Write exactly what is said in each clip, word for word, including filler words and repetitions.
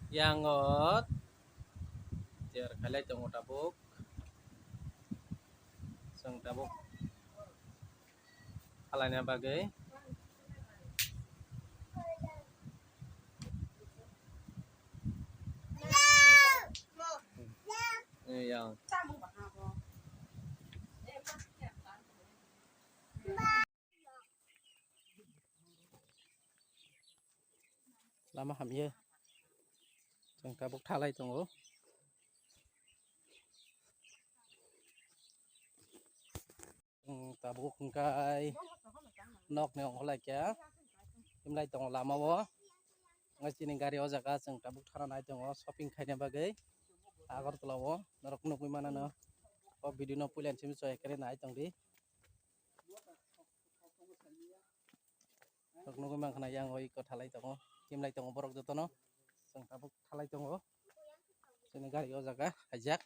Yango tiyar khailai tongo tabuk. Chwng tabuk khalaina bagwi. Yang. Lama hamya. Chwng tabuk thalai tongo. Chwng tabuk hwnkhe nokni ongkhorlai khe himlai tongo lama o. Wngkha chini gari o jaga chwng tabuk thana nai tongo shopping khaina bagwi Agartala o. Norok nugwi mano no o video no puila simi choi khe nai tongdi. Norok nugwi mankha na yang o iko thalai tongo, himlai tongo borok jotono. Chwng tabuk thalai tongo. Chini gari o jaga haijak.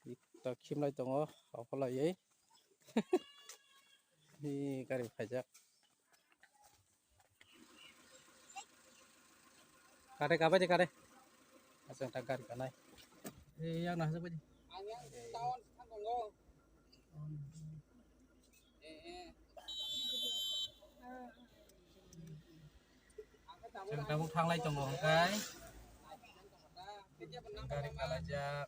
Ito khimlai tongo, okolaiwi. Hi gari phaijak. Kare kabai de kare. Aswng ta gari kanai. Eh, yang nahajak bai de. Chwng tabuk thanglai tongo hwnkhe gari kalaijak.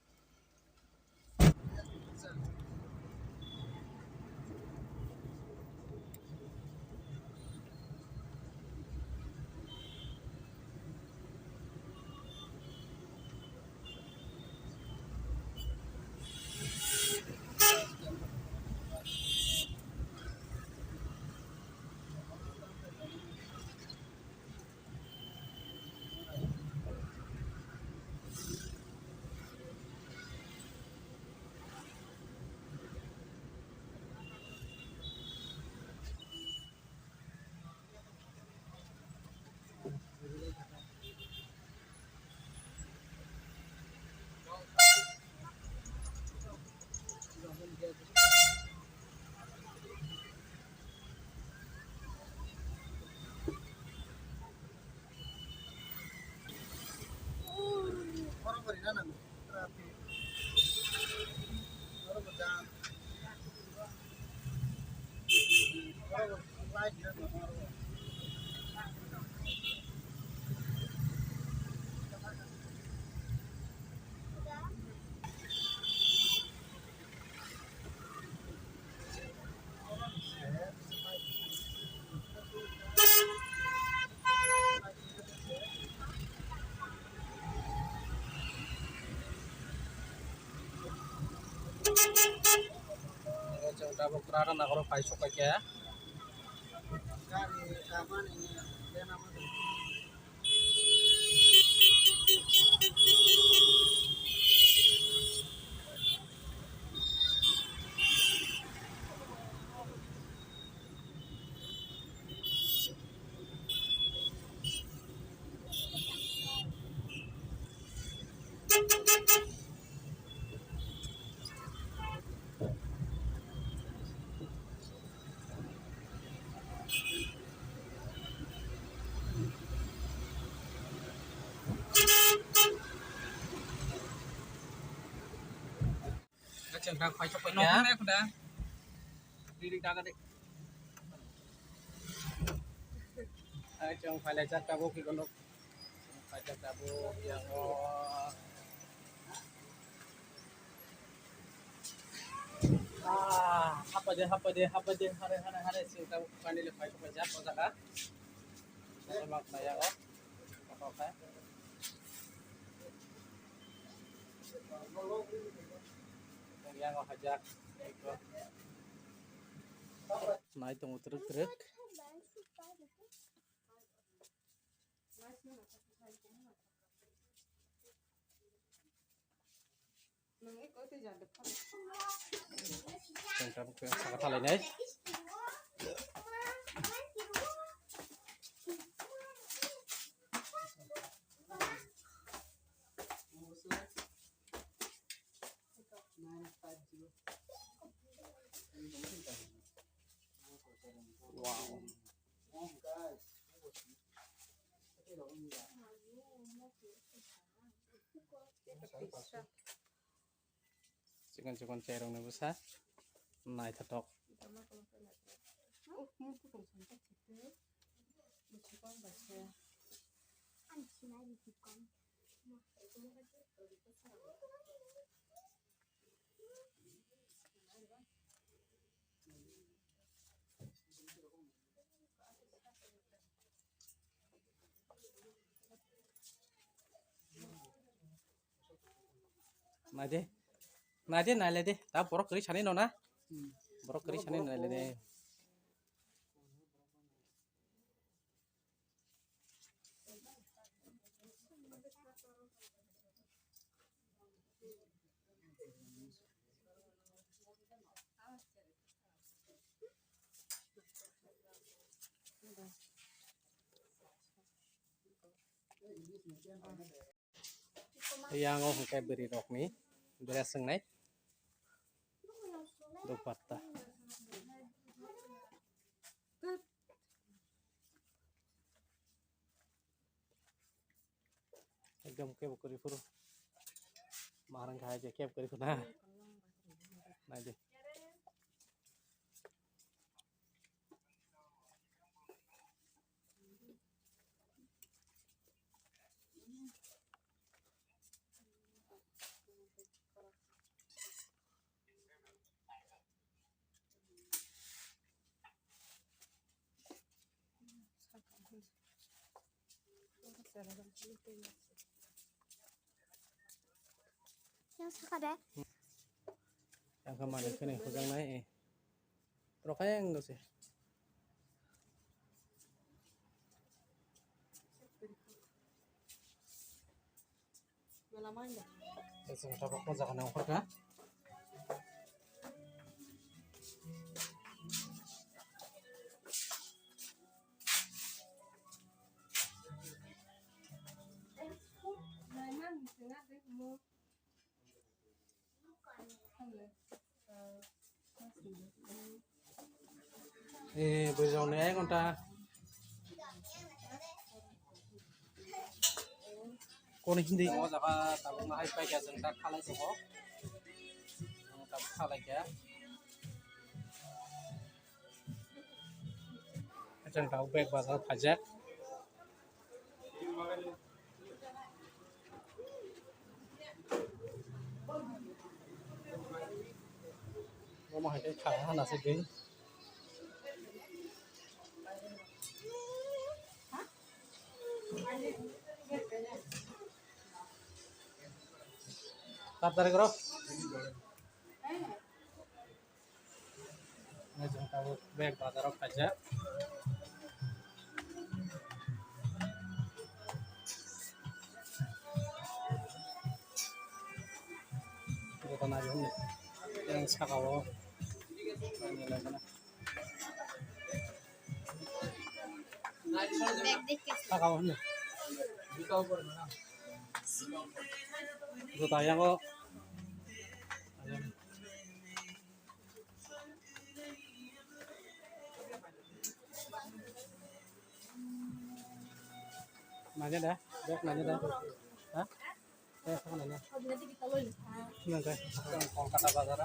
Chwng tabuk Ratanagaro paisuk paikha. Chwng thang phai sok phai kha. Nokni nai khuda. Diri daga de. Ai chwng phai lai jak tabuk ki gonok. Phai jak tabuk yang o. Ah, hapa de, hapa de, hapa de, hare, hare, hare, chwng tabuk finally phai sok phai jak o jaga. Tabuk mak phai ya o. Tabuk phai. Yang o hajak. Nai tongo twrwk twrwk. Chwng tabuk khe saka thalainai. Wow. Chikon chikon chairokni bwsa naithotok. Naide, naide, nailede. Ta borok kwrwi sanino na? Borok kwrwi sanino nailede. Yang o hwnkhe bwrwi rokni dress wngnai. Dupatta. Ekdom kebo kwrwi phuru. Maharang khai je kebo kwrwi phuru na. Naidi. Yang saka de. Yang khe manwi khwnwi hujaknai, eh. Rokha yang se. Chwng tabuk o jaga nang phorkha. Eh, bwrwi rok ni ek ghonta. Kono hindi. O jaga tabuk ma hai paikha, chwng ta khalai tongo. Chwng tabuk bag bazar phaijak. Omo hai khe kha hana se twi. Tar tarik ro. Chwng tabuk bag bazar o khaijak. Joto naidi hwnwi yang saka o naina lai mano. Saka o hwnwi. Joto yang o. Nanya da, bag nanya da. Ha? Eh, apa nanya? Nanya. Kolkata bazar.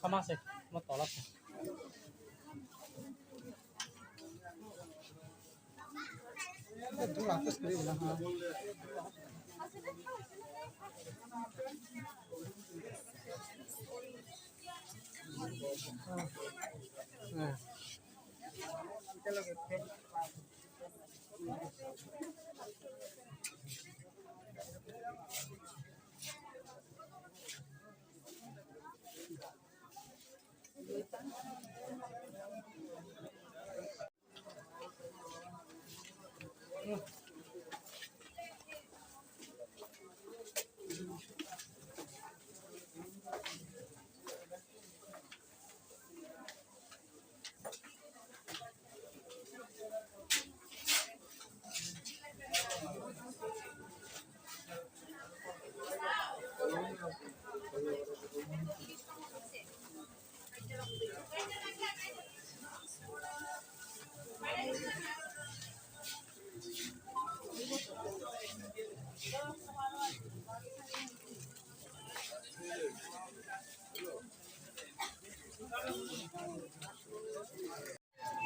Sama sih, mau tolak.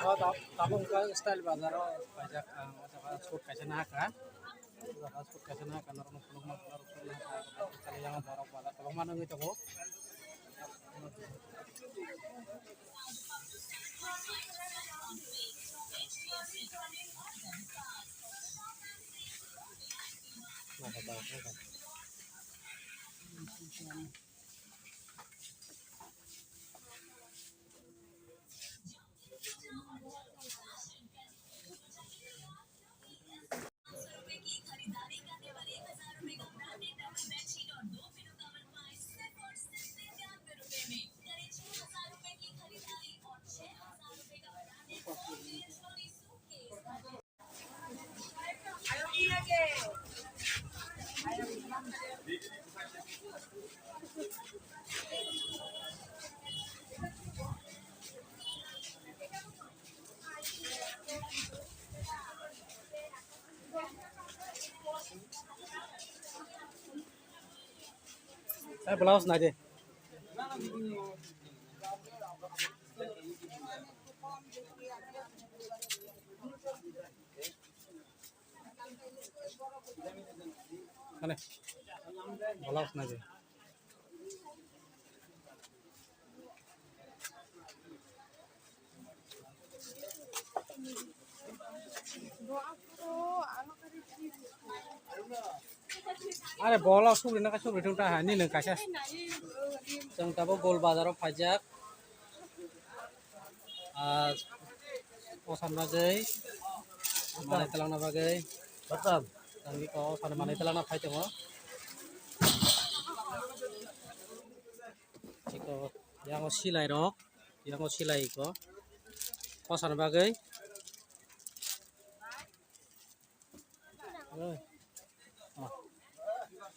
Tabuk wngkha style bazar o paijak ang o jaga shoot kaisa nahakha. O jaga shoot kaisa nahakha norok phunukma norok phunukma nahakha. Yang borok bazar kwbangma nugwi tongo. Eh, blouse nai de. Kane. Blouse nai de. Are bolo sugri na sugri thung ta ha ni nang kaisa. Chwng tabuk Gol bazar o phaijak. Ah, osan bagwi manai twlangna bagwi. Batam. Tangwi ko osan manai twlangna phai tongo. Iko yango silai rok, yango silai iko kosan bagwi. Oi. Oh.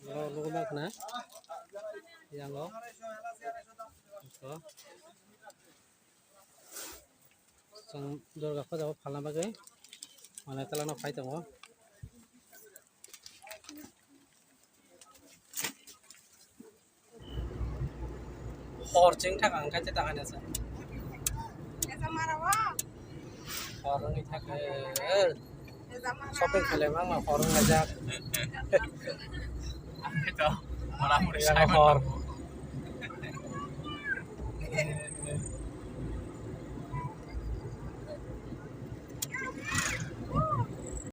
Lo lugu mak na. Yango. Iko. Chwng Durga puja o phalna bagwi manai twlangna phai tongo. Hor chwng thang ang khe ta khaina sa. Hor wngwi thang khe, eh, shopping khailai mangma hor wnglaijak. Ang khe to mora mori yang sai hor.